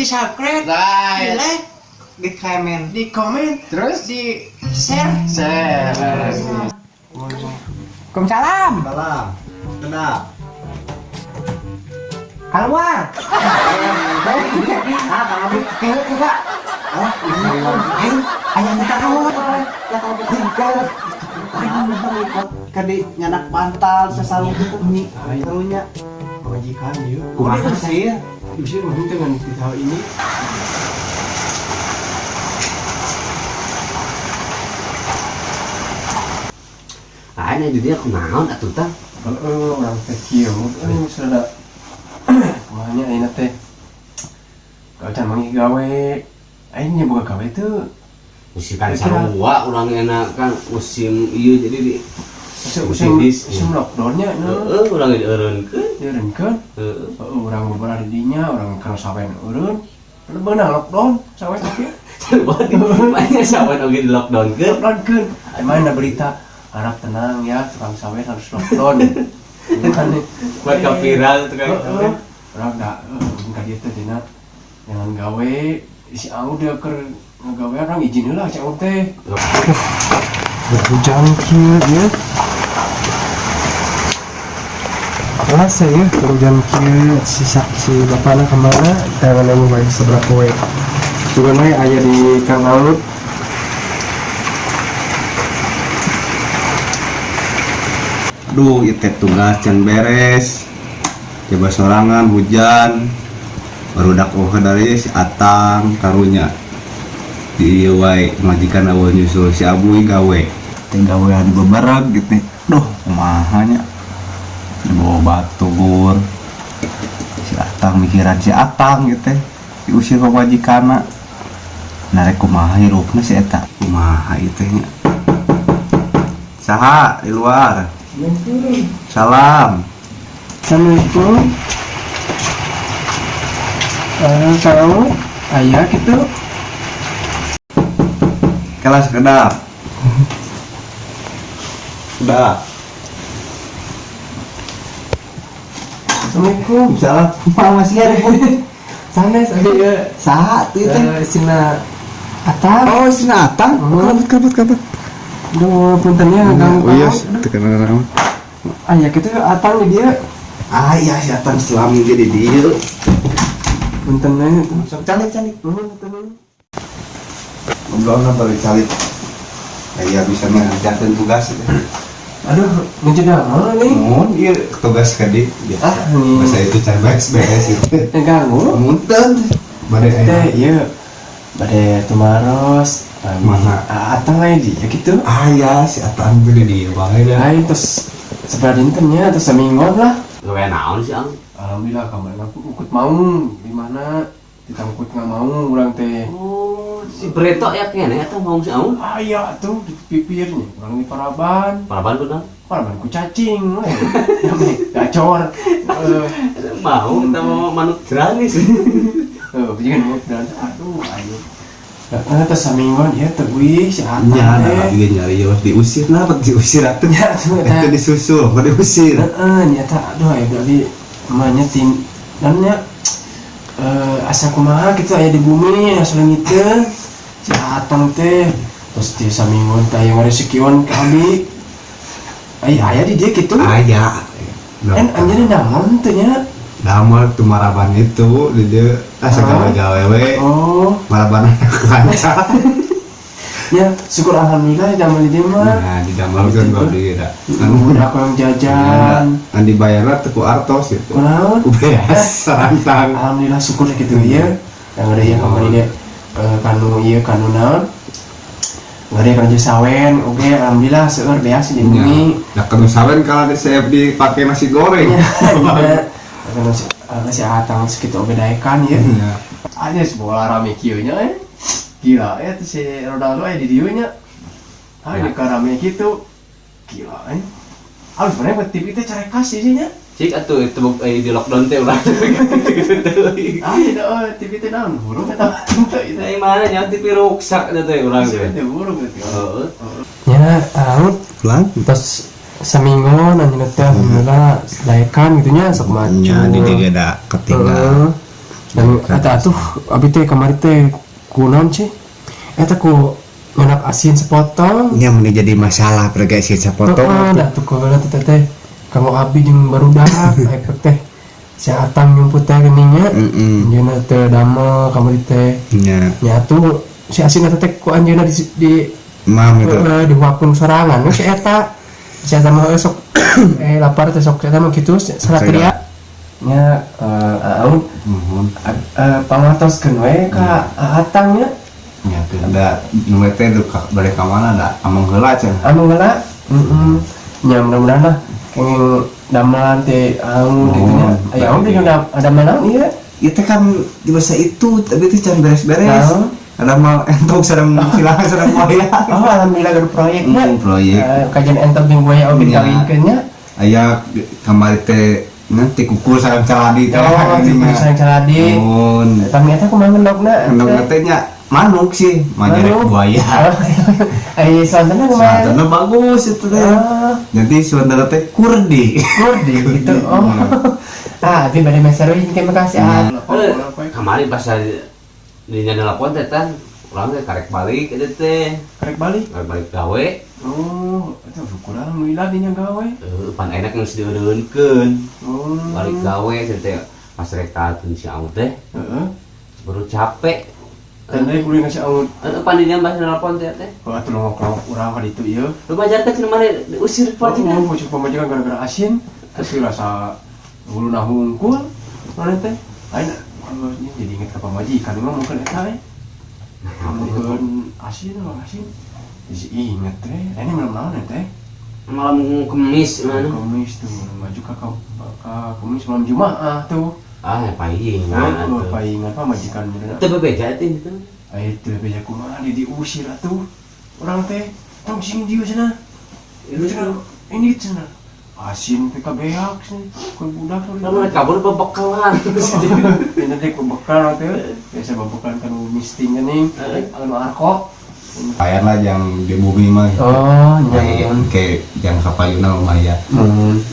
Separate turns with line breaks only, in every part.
Di subscribe,
Nah,
di like,
di komen.
Di komen,
Terus
di share.
Share.
Waalaikumsalam.
Salam. Kenal.
Keluar. Ah, kalau kak. Ah, ayo, ayo kita keluar.
Ya kalau tinggal. Kan di nyanak bantal sesarung gitu nih. Karunya.
Majikan yuk.
Kumaha sih?
Diusir mah dengan di tahun ini.
Ah, ini dunia kunaon atuh tah?
Heeh, urang teh kieu euy sada. Kumanya ayeuna teh. Gawe manggih gawe. Aing nya boga gawe teu.
Musim kan sarua urang enak kan musim ieu jadi di
Musim musim musim lockdownnya
heeh urang dieureunkeun.
Dieureunkeun.
Heeh.
Heeh, urang beberapa di dinya, urang kana sawen eureun. Beunang lockdown, sawen oge.
Banyak sawen oge di lockdownkeun.
Lockdownkeun. Mana berita harap tenang ya, tukang sawen harus lockdown. Bukan nih.
Buat ka viral tukang sawen.
Urang da ka dieu teh dina jangan gawe si Aung dia keur ngagawe urang izin heula si Aung teh. Hujan kieu ya. Kelas ya, hujan kieu si si bapakna kemana? Jangan nanya wae sebelah kowe. Juga we aya di Kang Aut.
Aduh, ieu teh tugas can beres. Coba sorangan hujan. Barudak eueuh dari si Atang karunya. Di ieu wae majikan awal nyusul si Abuy gawe. Teh gawean beberag gitu. Duh, kumaha nya. Dibawa batur. Si Atang mikiran si Atang gitu. Diusir ke majikanna. Narek kumaha hirupna si eta. Kumaha ieu teh nya. Saha di luar? Salam.
Assalamualaikum. Kang ayah gitu.
Kelas kedap. Udah.
Assalamualaikum.
Salam. Kumaha masih ada?
Sanes abi ya.
Saha tuh teh?
Sina Atang.
Oh, sina Atang.
Oh.
Kabut kabut kabut.
Duh, puntennya ganggu.
Oh iya, tekanan orang.
Ayah gitu Atang di dia.
Ah iya si Atang selami jadi dia.
Puntennya.
Sok calik calik.
Punten.
Ngobrol baru calik. Ya bisa ngerjakan tugas itu.
Aduh, ngejeda mana nih?
Mun ieu tugas ka di biasa.
Ah, nih.
Masa itu can beres-beres itu.
Ganggu.
Munten. Bade
Teh, iya. Bade tumaros.
Mana?
Atang aya dia gitu.
Ah ya si Atang tuh di dia bae dah.
Ayo terus sebelah dintennya atau semingguan lah.
Gawe naon sih, Ang?
Alhamdulillah kemarin aku ikut mau di mana ditangkut nggak mau urang teh.
Oh, si Breto ya kene eta mau si Aung.
Ah iya tuh di pipirnya urang di paraban.
Paraban kunaon?
Paraban ku cacing we. Gacor.
Mau kita mau manuk jeranis.
Jangan mau dan aduh ayo. Nah, terus samingguan ya teguih si Atang
Nya,
teh.
nah, juga nyari ya diusir, kenapa diusir atuh?
Nya tuh eta.
Itu disusul, kok diusir?
Heeh, nyata aduh aya berarti emangnya tin dan asa kumaha gitu aya di bumi asa leungiteun si Atang teh terus di samingguan teh aya ngaresekion ka abi. Aya aya di dia gitu.
Aya.
Kan anjeunna damel teh nya.
Damel tuh maraban itu di dia asa gawe-gawe we.
Oh.
Maraban lancar.
Ya, syukur alhamdulillah damel di dia mah.
Nah, di damel kan baru dia.
Udah aku yang jajan.
Kan dibayarna teu ku artos gitu.
Kunaon?
Ku beas sarantang.
Alhamdulillah syukur gitu ya. Yang ada ya kamari dia kanu ieu kanu naon. Nggak ada kerja sawen, oke alhamdulillah seueur beas di bumi.
Nah, kanu sawen kalau di saya dipakai nasi goreng.
Iya, nasi nasi Atang segitu oge daekan ya.
Iya.
Aja bola rame kieu nya eh. Gila ya tuh si Ronaldo aya di dieu nya. Ah, ini rame gitu. Gila eh. Ah, sebenarnya buat TV teh cara kasih sih nya.
Cik atuh itu di lockdown teh urang gitu teh.
Ah, tidak oh, TV teh naon burung eta teu itu.
Dari mana nya TV ruksak eta teh urang teh.
Teh burung gitu.
Heeh.
Ya, tahu
Pulang.
terus seminggu nanti teh alhamdulillah daekan gitu nya sok macu.
Nya di dia da ketinggal.
Dan eta atuh abi teh kamari teh kunaon sih? Eta ku nyenak asin sepotong.
Nya meni jadi masalah perga sih sapotong.
Heeh, da tuh kumaha teh teh kanggo abi jeung barudak efek teh. Si Atang nyumput teh geuning nya. Anjeunna teh damel kamari teh.
Nya.
Nya atuh si asin eta teh ku anjeunna di
Mam gitu.
Heeh, dihuapkeun sorangan si eta. Si eta mah sok lapar teh sok eta mah kitu salatria. Nya aun
Muhun.
Pangatoskeun we ka Atang nya.
Nya teh da nu teh duka balik ka mana da ameng heula cenah.
Anu heula. Heeh. Nya mudah-mudahan lah kenging damelan teh aun gitu nya. Aya aun teh ada naon ieu?
Ieu teh kan di masa itu tapi teh can beres-beres.
Naon?
Ada mah entog sareng silang sareng buaya.
Oh, alhamdulillah gaduh proyek nya.
Proyek.
Kajian entog jeung buaya oge
Nya.
dikawinkeun nya.
Aya kamari teh nanti kukur sareng caladi teh.
Oh, tikukur sareng caladi.
Mun.
Tapi eta kumaha ngendogna?
Ngendog teh nya manuk sih, manyerek buaya.
Ai sontena kumaha?
Sontena bagus itu teh.
Ah.
Nanti sontena teh kurdi.
Kurdi gitu. Oh. Ah, abi bade meser we terima kasih. Ah.
Kamari pas di nelpon teh tan, urang teh karek balik eta teh.
Karek balik?
Karek balik gawe.
Oh, itu syukur alhamdulillah dinya gawe.
Heeh, pan enak geus dieureunkeun.
Oh.
Balik gawe teh pas rekakeun si Aung teh.
Heeh.
Baru capek.
Dan tadi kudu ngasih Aung.
Heeh, pan dinya pas nelpon teh teh.
Wah, atuh longok-longok urang ka ditu ieu.
Lu majarkeun cenah mane diusir pamajikan.
Oh, usir pamajikan gara-gara asin. Terus rasa huluna hungkul. Mana teh? Aing jadi inget ka pamajikan mah mungkin eta we. Mungkin asin mah asin. Jadi inget teh. Ini malam naon teh?
Malam Kemis mana?
Kemis tuh, malam maju ka Kemis malam Jumaah tuh.
Ah, paingan
Oh,
atuh.
paingan pamajikan bener.
Teu bebeja teh itu.
Ah, itu bebeja kumaha di diusir atuh. Urang teh tong sing dieu cenah. Itu cenah, ini cenah. Asin teh kabeak cenah. Ku budak tuh.
Lamun kabur bebekalan.
Ini teh ku bekal teh. Biasa bebekalan kan misting geuning, anu arko.
Lumayan lah yang di bumi mah.
Oh,
Kayak
nyamun.
kayak yang kapayuna lumayan.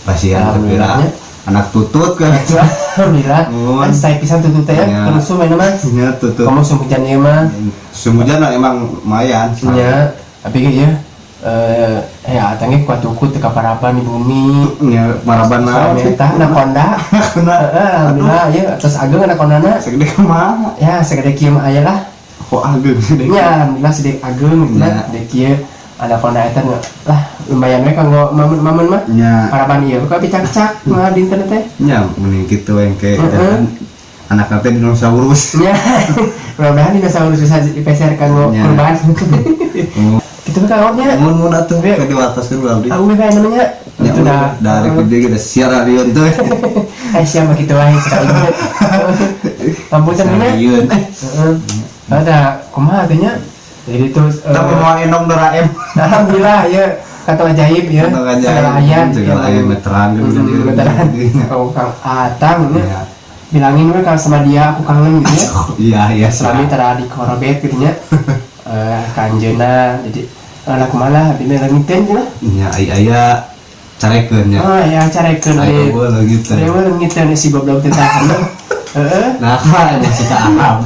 Pasihan tapi
Alhamdulillah.
anak tutut kan.
Alhamdulillah.
Mun.
Kan saya pisan tutut teh ya,
Ya.
kerusum ini mah.
Nya tutut.
Kamu musim hujan ieu mah.
Sumujan lah emang lumayan.
Nya, tapi ge ya ya atangnya kuat tuku teu kaparaban di bumi.
Nya maraban naon sih.
Eta anaconda. Heeh, alhamdulillah ya terus ageng anakondana.
Segede kumaha?
Ya segede kieu mah aya lah.
Kok ageng gede?
Nya alhamdulillah segede ageng gitu lah.
Ya.
Segede kieu anaconda eta lah lumayan we kanggo mamun-mamun mah.
Nya.
Paraban ieu buka picak-cak mah di internet teh.
Nya mending kitu yang kayak
Heeh.
anak teh dinosaurus.
Nya. Mudah-mudahan dinosaurus bisa dipeser kanggo
Ya.
kurban.
Oh.
Gitu kan awalnya.
Mun mun atuh ke diwataskeun ulah abdi.
Aku bebe namanya.
Ya
Itu
udah
dah.
dari gede kita siar radion tuh.
Eh siapa gitu wae sekali. Ampun cenah.
Radion.
Heeh. Ada kumaha teh nya? Jadi terus
Tapi mau enong dora M.
alhamdulillah ya kata ajaib ya.
Kata ajaib.
Segala ayat
Segala ayat meteran gitu.
Meteran. Oh Kang Atang ya.
Iya.
Bilangin we kalau sama dia aku kangen gitu ya.
Iya, iya.
Selami tara di korobet gitu nya. Kanjeuna jadi anak kumaha abi mah langiteun cenah.
Nya ai aya carekeun nya.
Oh ya carekeun
Aya
we.
eueuh leungiteun.
Eueuh leungiteun si goblok teh tahan. Heeh.
Nah, kan si Arab.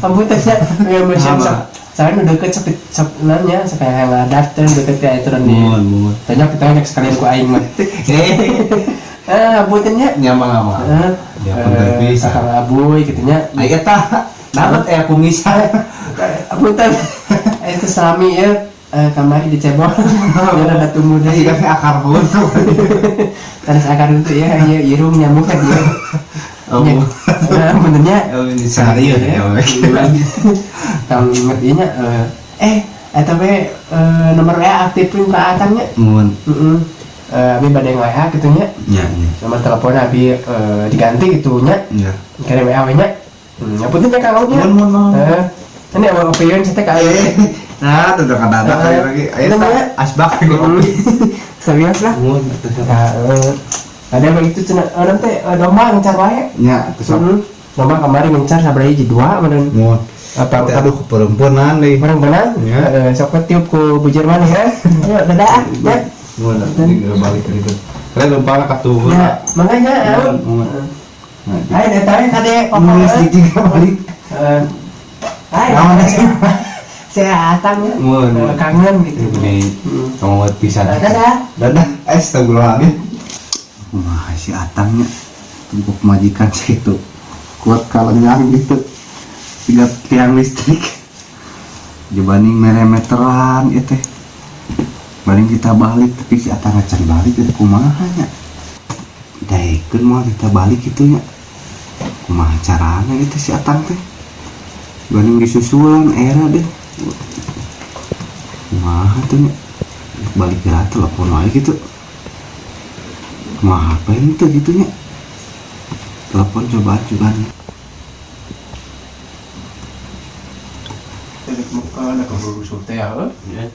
Ampun teh nya. Ya masih
Sama.
Saya udah deket cepet cepet nanya sampai yang ngadat teh deket ya itu nih.
Mun mun.
Tanya kita banyak sekalian ku aing mah. Ampun teh nya.
Nya mah mah.
Heeh.
Ya, punten pisan.
Kakang Abuy gitu nya.
Ai eta dapat aya kumisan.
Ampun teh. Itu salami ya kamari dicebol. Ya rada tumbuh
Iya
deui.
kan akar huntu.
Tanas akar huntu ya, ya irung nyamuk kan dia.
Oh.
Nya. Benernya.
Oh, ini seharian ya.
Kang inget ieu nya eta we nomor WA aktifin ka Atang nya.
Mun.
Heeh. Abi bade WA kitu nya.
Nya nya.
Nomor telepon abi diganti gitu nya.
Nya.
Kare WA we nya. Ya punten nya Kang Aud nya.
Mun mun mun.
Ini awal opinion saya ka ayeuna.
Nah, tuh udah kata kali lagi. Ayo
Itu
asbak.
Serius lah.
Mun.
Nah, ada begitu cenah urang teh domba ngencar wae.
Nya, terus
Domba kemarin ngencar sabaraha hiji dua meureun.
mun.
Apa
Aduh, perempuanan deh.
Barang benang?
Ya.
Sok we tiup ku bujur maneh ya. Ayo dadah ya.
Mun, ini balik ke itu. Kalian lupa lah katuh.
Ya, makanya.
Mun.
Ayo eta we kade
Nulis jig balik.
Heeh. Ayo.
Naon sih?
Saya Atang ya.
Mun.
Kangen gitu.
Ini kamu pisan.
Dadah.
Dadah, astagfirullahaladzim. Wah, si Atangnya tumpuk majikan segitu kuat kalengan gitu. Tiga tiang listrik. Dibanding meremeteran itu teh. Paling kita balik tapi si Atang ngacan balik itu kumaha nya. Daekeun moal kita balik gitu nya. Kumaha carana gitu si Atang teh. Banding disusulan era deh. Kumaha tuh nya. Balik ke telepon wae gitu. Kumaha apa itu gitu nya. Telepon cobaan juga.
Tarik muka nak keburu teh ya.
Ya.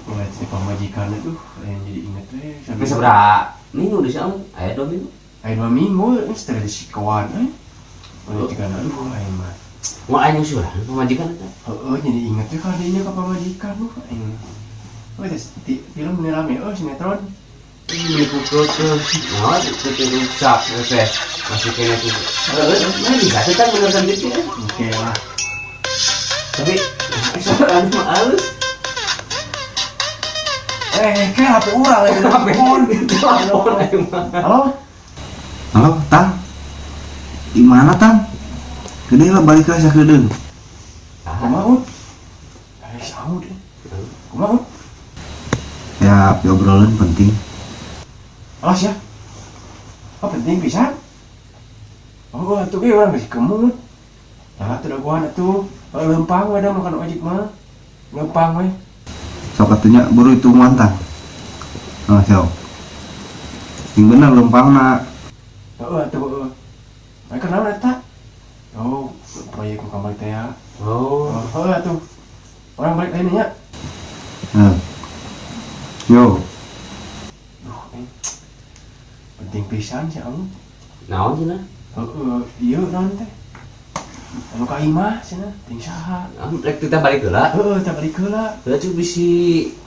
Ngeliat si pamajikan itu, yang jadi inget teh.
Tapi seberapa minggu di sana? Aya 2 minggu.
Aya 2 minggu, ini setelah disikoan, eh. Pamajikan, aduh, aing mah.
Mau aing nyusulan pamajikan eta?
Heeh, jadi inget teh kadinya ke pamajikan, duh, aing. Oh, itu film ini rame, oh, sinetron.
Ini pukul tuh, nah, itu tuh rusak, teh. Masih kena tuh. Nah, bisa tuh kan beneran gitu ya.
Oke lah.
Tapi, soalnya mah halus.
Kayak HP urang lagi telepon.
Telepon aing mah.
Halo?
Halo, Tang. Di mana, Tang? Gede lah balik lah sakedeung.
Kumaha, Ut? Saud. Kumaha, Ut?
Ya, obrolan penting.
Alas ya. Oh, penting pisan. Oh, atuh ge urang geus kemut. Nah, atuh dagoan atuh. Lempang we da makan ojek mah. Lempang we.
Sok atunya buru itu mantan. Oh, sok. Yang bener lempangna.
Heeh, atuh heeh. Mereka naon eta? Oh, proyek nu kamari teh ya.
Oh.
Heeh atuh. Orang balik lain nya.
Heeh. Yo.
Duh, penting pisan sih anu.
Naon cenah?
Heeh, ieu naon teh? Anu ka imah cenah, ting saha?
Rek kita balik heula.
Heeh, teh balik heula.
Heeh, cuy bisi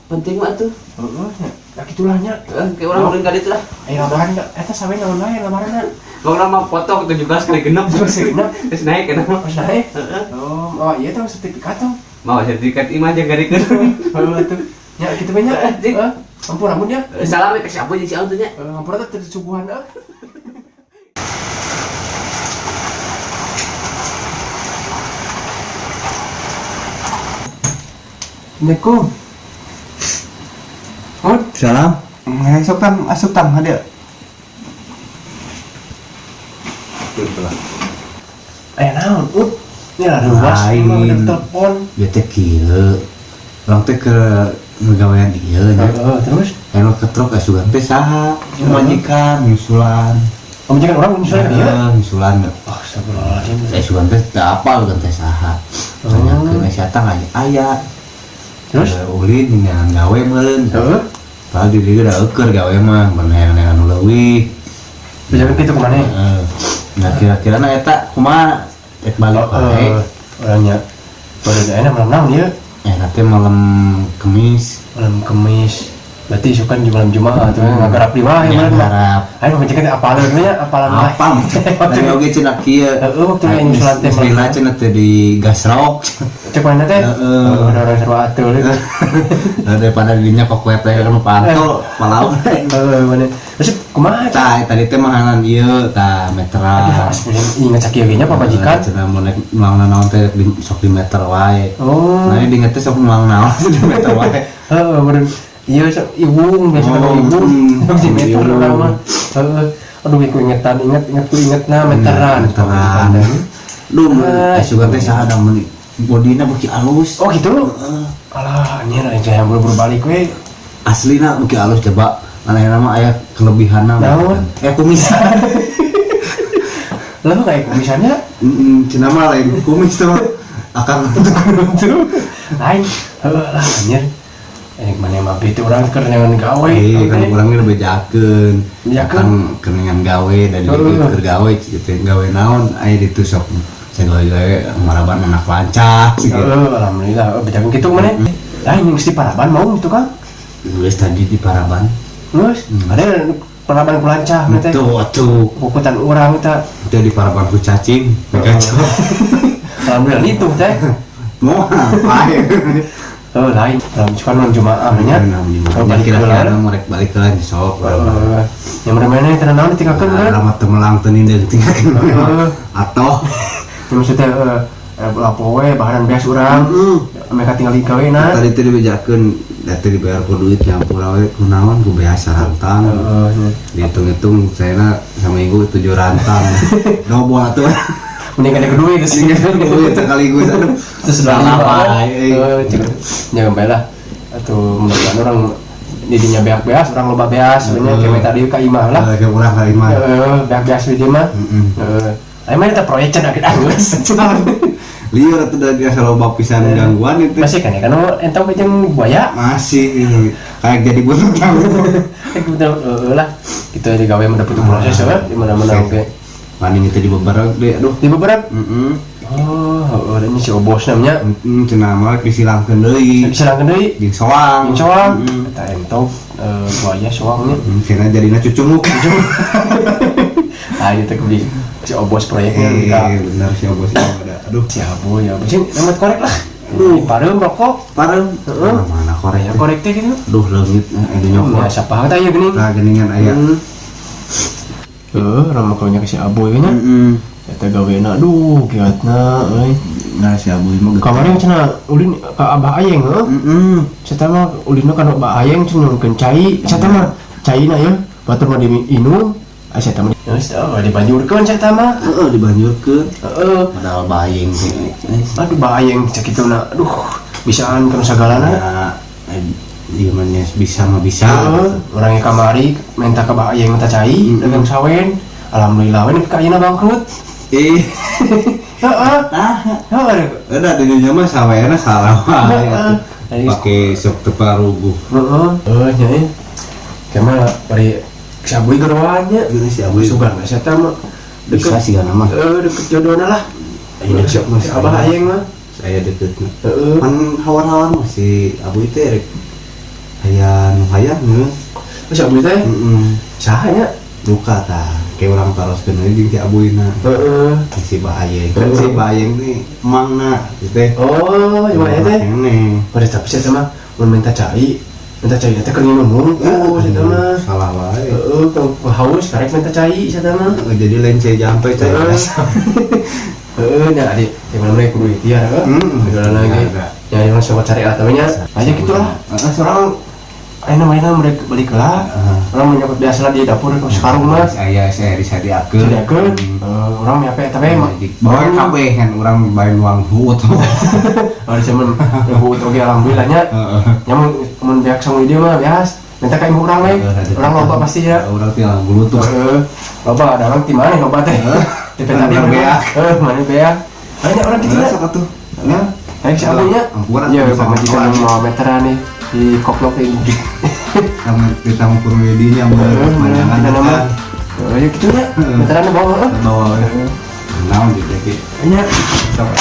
penting mah tuh.
Heeh, nya. Nah kitulah nya.
Heeh, kayak orang ulin ka ditu lah.
Ayo lamaran enggak? Eta sawe naon wae lamaranna?
Kalau mah foto 17 kali genep.
Terus genep.
Terus naik kenapa?
Terus naik.
Heeh.
Oh, iya teh sertifikat tuh.
Mau sertifikat imah jeung garikeun.
Heeh atuh. Nya kitu we nya. Heeh. Ampun ampun ya.
Salam ke siapa jeung si Aun teh nya.
Ampun teh suguhan euy. Assalamualaikum. Ut.
Salam. Sok Tang, asup Tang hadieu.
Naon, Ut? Ini lah luas, emang bener telepon.
Ya teh kieu. Urang teh keur ngagawean ieu nya.
Heeh, terus?
Anu ketrok asugan teh saha? Pamajikan nyusulan.
Pamajikan urang nyusulan ka dieu?
Heeh, nyusulan.
Oh, astagfirullahaladzim.
Saya sugan teh teu apal kan teh saha. Tanyakeun si Atang aya aya.
Terus?
Ulin ngan gawe meureun.
Heeh.
Padahal di dieu da eueur gawe mah, mun hayang-hayang anu leuwih.
Bejakeun kitu kumaha?
Heeh. Nah, kira-kira na eta kumaha? Rek balik wae.
Orangnya. Baru enak malam naon ieu?
Enak teh malam Kemis.
Malam Kemis. Berarti isukan di malam Jumat atuh ngagarap di wae
Ya,
malam.
ngagarap.
Ayo pamajikan teh apalan nya, apalan wae.
Apal. Tadi oge cenah kieu.
Heeh, waktu yang nyusulan teh malam.
Bismillah cenah teh di gasrok.
Cek mana teh?
Heeh.
Ada orang seru atuh.
Nah, daripada dinya kok kue teh kan pantol, malau.
Heeh, mana. Terus kumaha?
Tah, tadi teh mahanan ieu tah meteran.
Aduh, asli inget sakieu ge nya pamajikan.
Cenah mun rek nuang naon teh sok di meter wae.
Oh.
Nah, ini diinget teh sok nuang naon di meter wae.
Heeh, bener. Iya, sok iwung biasa kan iwung. Di meter urang mah. Heeh. Aduh, ku ingetan, inget, inget ku inget na meteran.
Meteran. Duh, sugan teh saha da mun bodina beuki alus.
Oh, gitu? Alah, anjir aing teh buru-buru balik we.
Aslina beuki alus coba. Manehna mah aya kelebihanna.
Naon?
Kumis.
Lah kayak kumisannya?
Heeh, cenah mah lain kumis tuh. Akang
tuh. Lain. Heeh lah anjir. Mana mah bete urang keur neangan gawe.
Kan urang ge bejakeun.
Bejakeun.
Kan keur neangan gawe dari keur gawe gitu. Gawe naon aya ditu sok sagawe-gawe maraban anak lancah gitu.
Heeh, alhamdulillah bejakeun kitu maneh. Lain mesti paraban mau gitu Kang.
Geus tadi di paraban.
Geus, ada Paraban ku lancah teh.
Tuh atuh.
Pukutan urang eta.
Itu di paraban ku cacing, kacau.
Alhamdulillah itu teh.
Mau apa?
Oh, lain. Dalam cuman urang jumaah nya.
Ya, kira-kira mau rek balik ke lanjut sok.
Heeh. Yang mana teh naon ditinggalkeun kan?
Lama teu melang teu nindeng tinggalkeun.
Heeh.
Atau
Ya, maksudnya lapo we baharan beas urang. Mereka tinggal di gawe na.
Tadi teh dibejakeun, da teh dibayar ku duit nyampur we kunaon ku beas sarantang.
Heeh. Nya.
Dihitung-hitung saya saminggu 7 rantang. Dobol atuh.
Mending ada duit sih.
Duit sekaligus aduh.
Terus
Salah wae.
Ya bae lah. Atau mudah-mudahan orang didinya beak-beas, orang loba beas, sebenarnya kayak tadi ka imah lah.
Kayak urang ka imah.
Heeh, beak-beas di dieu mah.
Heeh.
Heeh. Ayo mah eta proyek cenah kita geus.
Lieur atuh da biasa loba pisan gangguan itu.
Masih kan ya kan entah jeung buaya.
Masih kayak jadi butuh tahu.
Betul heeh lah. Gitu aja gawe mah butuh proses ya di mana-mana oke.
Paling itu di beberapa deh aduh.
Di beberapa.
Heeh.
Oh, heeh, ini si Obos namanya.
Heeh, cenah mah disilangkeun deui.
Disilangkeun deui.
Jeung soang.
Jeung soang.
Heeh.
Eta entau buaya soangnya.
Cenah jadina cucunguk.
Ah, itu teh si Obos proyeknya
kita. Benar si Obos itu ada. Aduh.
Si Abo ya, sih namat korek lah. Aduh, pareum rokok.
Pareum.
Heeh.
Mana korek?
Ya korek teh gitu.
Duh, leungit anu nyokot.
Ya siapa tah ya geuning.
Tah geuningan aya.
Heeh, rama kaunya ke si Abo ya nya.
Heeh.
Eta gawena aduh kiatna euy.
Nah, si Abo mah
kamari cenah ulin ka Abah Ayeng heuh.
Heeh.
Cenah mah ulinna ka Abah Ayeng cenah nyungkeun cai. Cenah mah caina ya, batur mah diinum. Ah cenah mah geus tah dibanjurkeun cenah mah.
Heeh, dibanjurkeun.
Heeh.
Padahal Bayeng teh.
Aduh Bayeng cek kitu na. Aduh, bisaan kana sagalana.
Nah, ieu mah bisa mah bisa.
Heeh, urang kamari minta ka Abah Ayeng minta cai, dagang sawen. Alhamdulillah we ka ayeuna bangkrut.
Eh.
Heeh. Heeh.
Udah di dunia mah sawena salah wae.
Heeh.
Pake sok teu paruguh.
Heeh. Heeh nya. Kemana bari si Abuy geroan nya.
Geus si Abuy.
Sugan we eta mah.
Bisa sih mah.
Heeh, deket jodohna lah.
Ayeuna sok mah
Si Abah Ayeng mah.
Saya deketna.
Heeh.
Pan hawar-hawar mah si Abuy teh rek aya nu hayang heuh.
Si Abuy teh?
Heeh.
Saha nya?
Duka tah. Kayak urang taroskeun we jeung si Abuyna.
Heeh.
Si Bayeng. Kan si Bayeng teh emangna gitu teh.
Oh, gimana teh?
Ini.
Pada tapi saya mah mun minta cai teh keur nginum hungkul saya mah.
Salah wae.
Heeh, haus karek minta cai saya mah.
Jadi lain cai jampe cai biasa.
Heeh, nya adi di mana mereka kudu ikhtiar heuh.
Heeh.
Lagi. Ya yang coba cari lah namanya. Aja gitu lah. Seorang ayeuna mainna mereka balik lah. Orang menyokot biasa lah di dapur kalau sekarang mah.
Saya disadiakeun.
Disadiakeun. Orang nyape tapi mah
bawa kabeh kan urang bae nuang huut.
Oh, zaman huut oge alhamdulillah nya.
Heeh.
Nya mun beak sama dia mah bias. Minta ka ibu urang we. Urang loba pasti ya.
Urang tinggal gulutuk.
Heeh. Loba ada orang ti mana loba teh. Ti tadi
Orang beak.
Heeh, mana beak. Banyak orang gitu ya.
Sok atuh.
Ya. Baik si abunya.
Ampura.
Ya, pamajikan mau meteran nih di koplok ini.
Sama kita mau kurmedinya mau
Heeh, kita nama. Ya gitu ya. Meteran bawa heeh.
Bawa. Naon gitu ya.
Nya.
Sok.